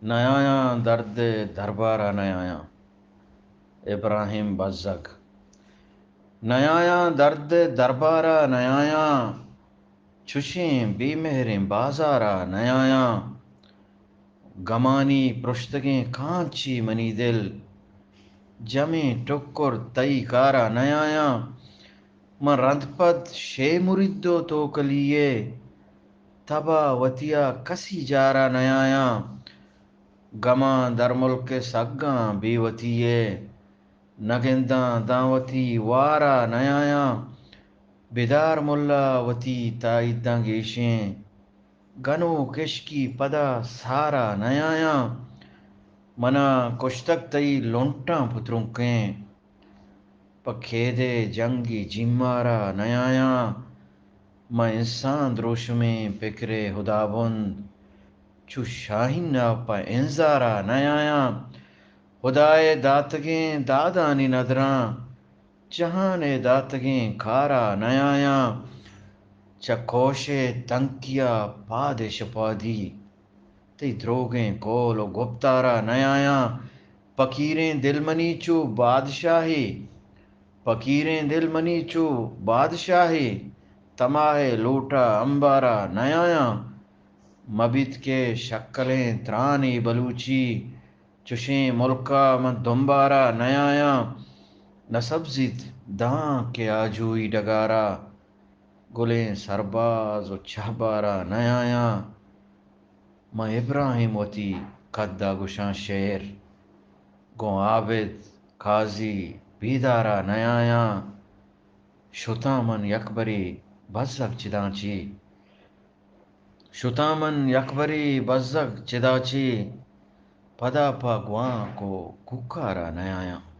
نیایاں درد دربارا نیایاں۔ ابراہیم بزگ۔ نیایاں درد دربارا نیایاں، چشیں بے مہریں بازارا نیایاں۔ گمانی پرشتگیں کانچی منی دل، جمیں ٹکر تئی کارا نیایاں۔ من رند پد شے مرید و توکلی ء، تبا وتیا کسی جارا نیایاں۔ گماں در ملک سگاں بے وتی ء، نہ گنداں داں وتی وارا نیایاں۔ بدار ملا وتی تائیداں گیشیں، گنوک عشقی پدا سارا نیایاں۔ منا کشتگ تئی لنٹاں پترونکیں، پہ کیدے جنگی جیمارا نیایاں۔ من انسان دروشمیں پکرے ہدابند، چو شاہین ء پہ انزارا نیایاں۔ ہدائے داتگیں دادانی ندراں، جہان ء داتگیں کارا نیایاں۔ چہ کوش ء تنکیا پاد ء شپادی، تئی دروگیں قول و گپتارا نیایاں۔ پکیریں دل منی چو بادشاہے، پکیریں دل منی چو بادشاہے، تماہ ء لوٹا امبارا نیایاں۔ مبیت کہ شکلیں ترانی بلوچی، چشیں ملکا من دمبارا نیایاں۔ نہ سبزیت داں کہ آجوئی ڈگارا، گلیں سرباز و چہبارا نیایاں۔ من ابراہیم وتی قدا گشاں شعر، گوں عابد قاضی بیدارا نیایاں۔ شتاں من یکبرے بزگ چداں چی، شتاں من یکبرے بزگ چدا چی، پدا پہ گوانک و کوکارا نیایاں۔